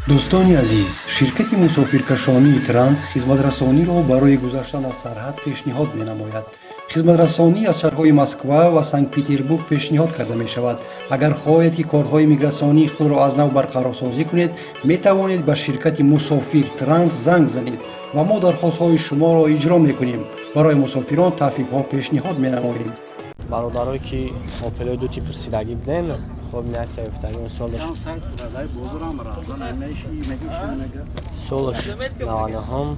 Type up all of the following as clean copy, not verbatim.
Дӯстони азиз, ширкати мусофиркашонии Транс хизматрасониро барои гузаштан аз сарҳад пешниҳод менамояд. Хизматрасонӣ аз шаҳрҳои Москва ва Санкт-Петербург пешниҳод карда мешавад. Агар хоҳед, ки корҳои мигратсионии худро аз нав барқарорсозӣ кунед, метавонед ба ширкати Мусофир Транс занг занед ва мо дархостҳои шуморо иҷро мекунем. Барои мусофирон тахфифҳо пешниҳод менамоем. Бародарое ки Опелои дути пурсидагӣ будем, хоб ният ёфтагӣ солаш солаш 99-м.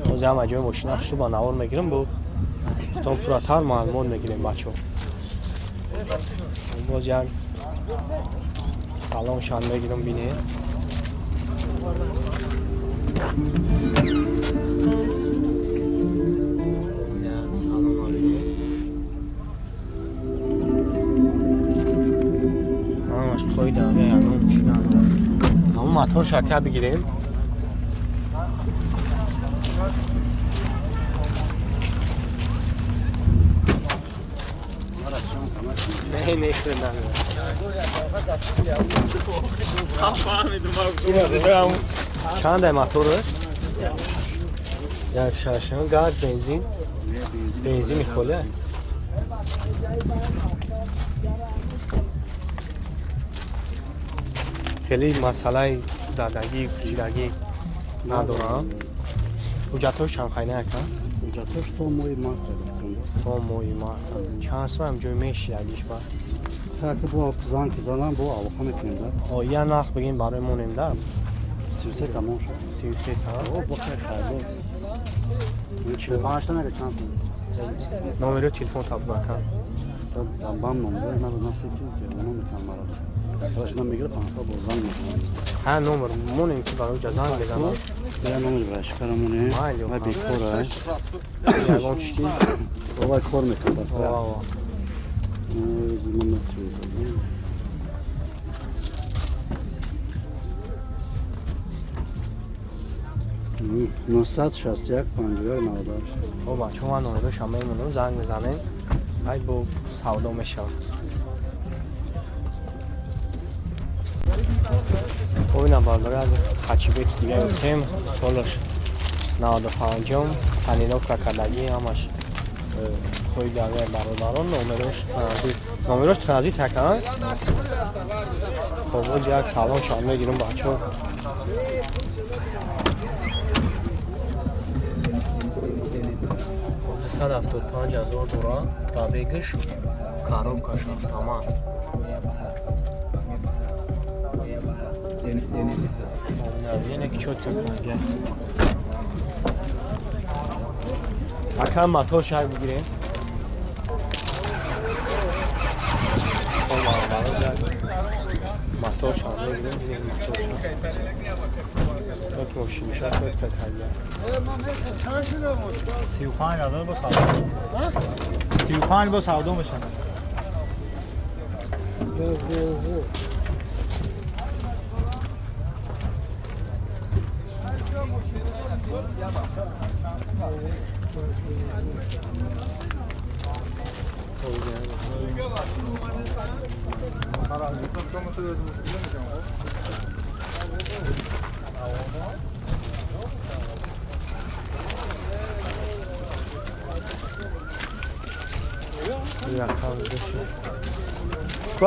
Ҳозир ҳама ҷои мошина хушу ба навор мегирам, бо худтон пурратар маълумот мегирем, бачаҳо. Боз як салоншан мегирам, бинед. Ҳамаш қоида ягон чӣ надорад. Ҳамон мотор шака бигирем. Не, не, чанда мотораш? Як шашам газ, бензин, бензини холя. Хеле масъалаи задагӣ, кусидагӣ надорам. Ҳуҷҷатҳош чанд хайна, ака? Ҳуҷҷатҳош то моҳи март. То моҳи март. Чанд сом ҷой мешиягиш ба? Хаки бо занг занам, бо алоқа мекунем да. О, я нарх бигин барои монем да. 33 тамом шуд. 33 та? О, бо хай хайр. 45 та мега чанд? Номери телефон таб ака. Бам номер мара насиб ки телефон мекунам мара. Хорош нам мегира 500 боз занг мезанам. Ҳа, номер монем ки барои ҷа занг мезанам. Я номер браш карамоне. Майли. Ва бекора. Ягон чӣ ки Ова кор мекунам. Ова. Номер телефон. 961 51 98. О, бачаҳо, ман номерошам мемонам, занг мезанем. Ай бо савдо мешавад. Ина бардора, хачибеки дига ёфтем, солаш 95-м, тонировка кардагӣ, ҳамаш қоидаи бародарон, номерош транзит, номерош транзит ака. Хоб, боз як салоншам мегирам, бачаҳо. 175 000 дора пробегаш, коробкаш автомат. Яне ки чётко кунга. Ака, мотор шак бигирем. Мотор шам мегирем, бинем мотор шам. Так мошин шак чётко кунга. 35 000 бо савдо. 35 бо савдо мешавад. Газ, бензин.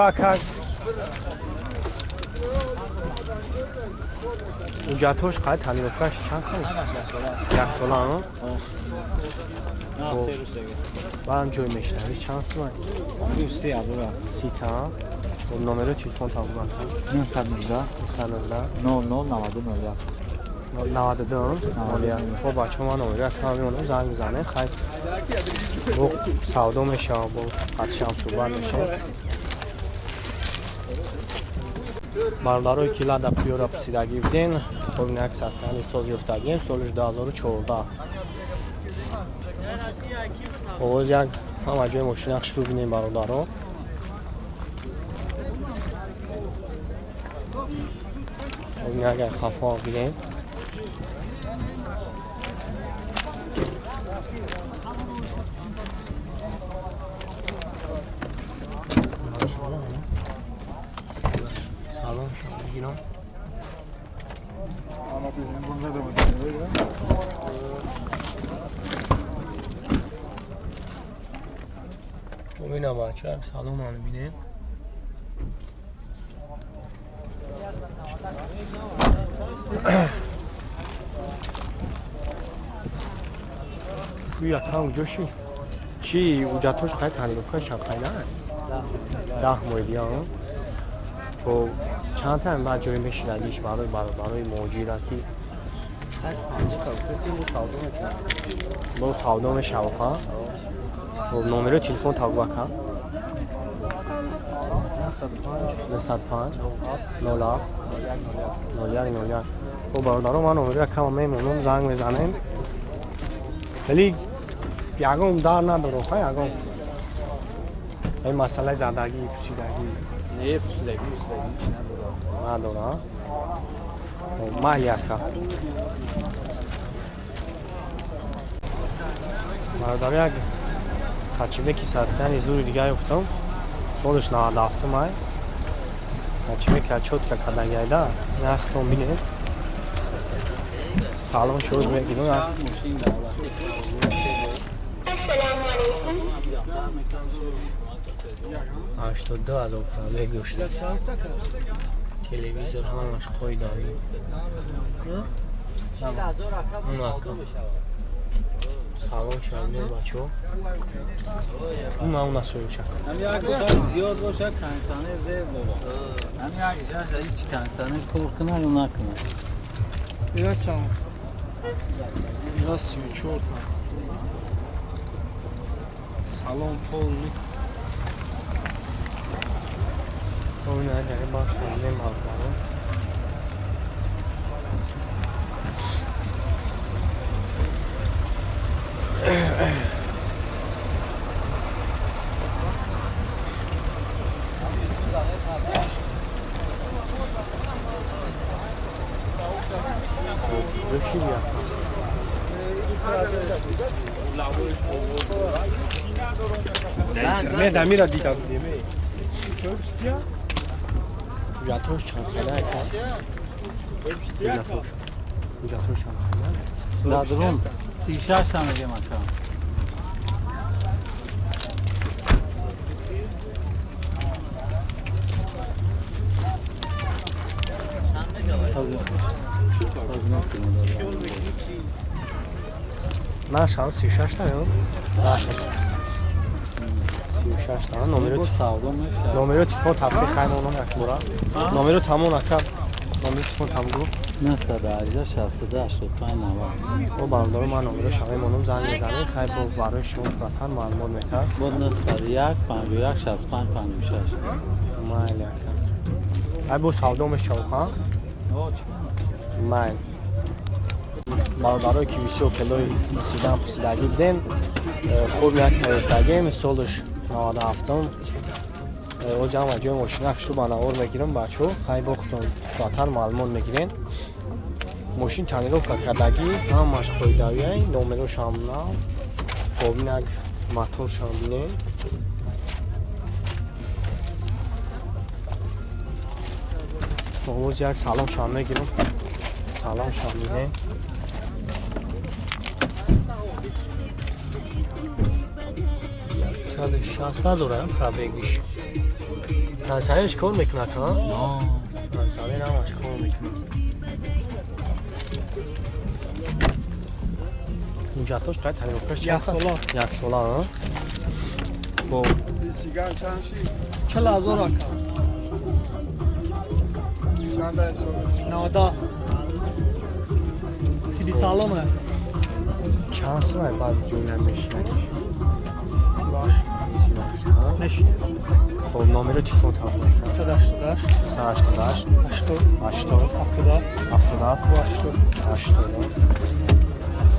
Ака, ҳуҷҷатҳош қай, тонировкаш чанд қай? Як сола? Баъдам ҷой мешида. Чанд сумай? 30 та. Номеро телефон табуган. 919 919 00 92 01. 92 01. Хоб, бачаҳо, ман номеро якам мемонам, занг бизанед, хай бо савдо мешавад, бо қатшам суҳбат мешавад. Бародарое ки Лада Приора пурсидагӣ будем, хоб, як состояние соз ёфтагием, солиш 2014. Овоз як ҳама ҷои мошина хушрӯ бинем, бародаро. Хоб, агар хафо бинем. Салон шо бигирам. Бубинам бача, салонам бинем. Якам ҷоши чи ҳуҷҷатҳош қай тонировка шабқайна? 10 моҳи дига. Хоб, чанд тайм баъд ҷой мешинагиш барои бародарои муҳоҷира ки бо савдо мешава ха? Хоб, номерои телефон табу ака? 905 07 01 01. Хоб, бародаро, ман номерои акама мемонам, занг мезанем. Вале ягон дар надорам, ха, ягон. Ин масъалаи задагӣ, пусидагӣ. Не, пусидагӣ, пусидагӣ чи надорам. Надорам. Хоб, майли ака. Бародаро, як хачибеки састияни зури дига ёфтам. Солиш 97 май. Хачибека чётка кардагиайда. Нахтон бинед. Салон шуд мегирам. 82 000 пробег дошта. Телевизор ҳамаш қоидави. Салон шуд бачо. Уна уна соҳибша. Ҳам як зиёд боша, кондитсионер зер бобо. Ҳам як ишаш ҳеч кондитсионер кор кунад ё накунад. Ира чанд? Ира 34 та. Салон полный. Уна дар бахш мемалбаро. Не, дамира дида будем. Ҳуҷҷатҳош чанд хела ака? Ҳуҷҷатҳош чанд хела? Дадрун 36 та мегем ака. Нашам 36 та ё? Наша 36 та. Номеро номеро телефон табқи хаймонон акбора. Номеро тамон ака. Номеро телефон табгу. 918 62 85 90. Бо бародаро, ман номеро шаваи монум, занг мезанем, хай бо барои шумо пурратар маълумот метар. Бо 901 51 65 56. Майли ака. Ай бо савдо мешава ха? Майл. Бародарое ки бисёр пелои седан пусидагӣ будем, хуб як тайёрдагем, солаш 97-м. Оз ҳама ҷои мошина шу ба навор мегирам, бачаҳо, хай бохтон пурратар маълумот мегирен. Мошин тонировка кардагӣ, ҳамаш қоидавиай, номерошам нав. Хоб, инак моторшам бинем. Боз як саломшам мегирам. Саломшам бинем. 160 надорам пробегиш. Кондитсионерш кор мекунад, ҳа? Кондитсионер ҳамаш кор мекунад. Ҳуҷҷатҳош қай тонировкаш чанд? Як сола. Як сола, ҳа? Бо Сиган чанд ши? 40 000 ака. Чанд ай сол? 97. Сиди саломе. Чанд сомай баъд ҷой намешинагиш? 38. 38, ҳа? Неш. Хоб, номеро телефон табу. 188 188 80 80 77 77 80. 80.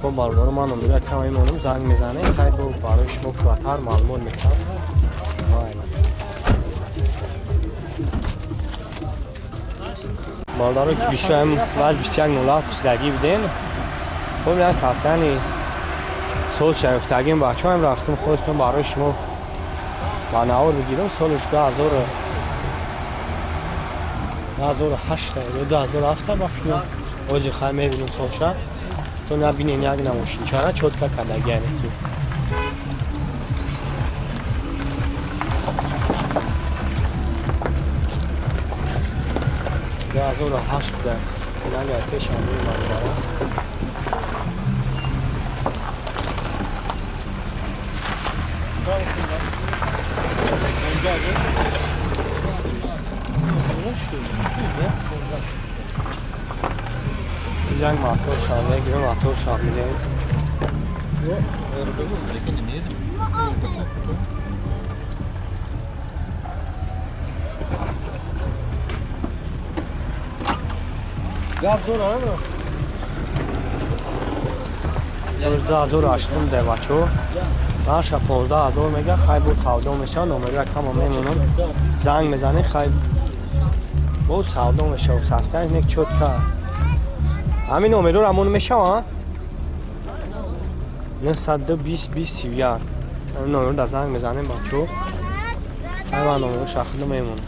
Хоб, бародаро, ман номеро якам мемонам, занг мезанем, хай бо барои шумо пурратар маълумот метам. Майли. Бародаро, ки бисёр ваз 21 07 пусидагӣ будем. Хоб, як ҳастани сол шаёфтагим, бачаҳоам, рафтум, хостум барои шумо ба навор бигирам. Солиш 2008 ё 2007 ба фикрам. Ози хай мебинем солша. То набинен як на мошинчара чётко кардаги яъне ки. 2008 буда. Агар пеш омин бародарон. Як мотор шав мегирем, мотор шав медиҳем. Газ дора, 19008 девачо. Наша 15 000 мега, хай бо савдо меша, номера кама мемонам. Занг мезанем, хай бо савдо меша, састан нек чётко. Ҳамин номеро рамон мешава? 920 20 31. Ҳамин номеро да занг мезанем бачо. Хай ман номеро шахлу мемонам.